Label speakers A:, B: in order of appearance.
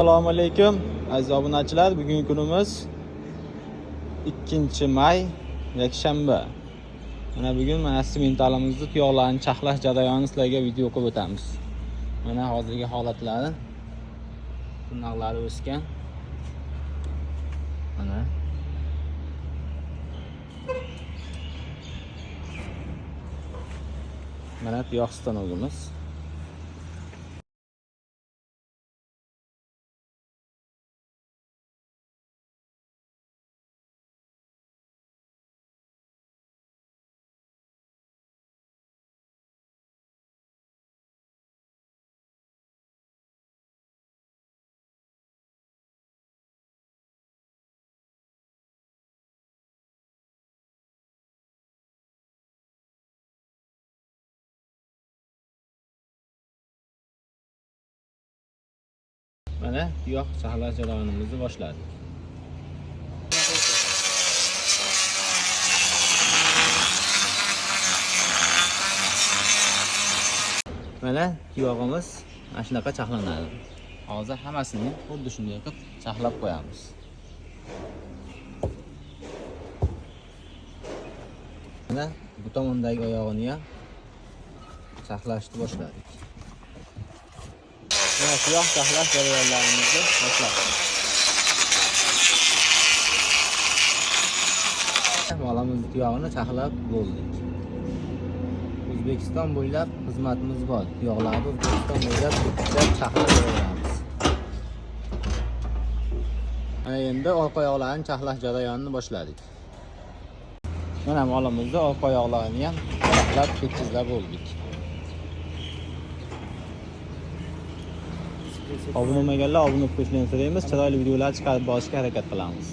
A: Assalomu alaykum aziz obunachilar. Bugungi kunimiz 2 may, yakshanba. Mana bugun mana simentalimizni tuyoqlarini charxlash jarayonini sizlarga video qilib o'tamiz. Mana hozirgi holatlari. Tirnoqlari o'sgan. Mana. Mana tuyoq stanogimiz. Mana tuyoq charxlash jarayonimizni boshladik. Mana tuyog'imiz mana shunaqa charxlanadi. Hozir hammasini xuddi shunday qilib charxlab qo'yamiz. Mana bu tomondagi oyog'ini ham charxlashni boshladik. Mana tuyoq charxlash jarayonlarimizni boshladik. Molimizni tuyog'ini charxlab bo'ldik. O'zbekiston bo'ylab xizmatimiz bor. Tuyoqlarni O'zbekiston bo'ylab yetkazib charxlab beraveramiz. Mana endi orqa oyoqlarini charxlash jarayonini boshladik. Mana molimizni orqa oyoqlarini ham charxlab tekizlab bo'ldik. Obuna bo'lmaganlar obuna bo'lib qo'yishlarini so'raymiz. Chiroyli videolar chiqarib borishga harakat qilamiz.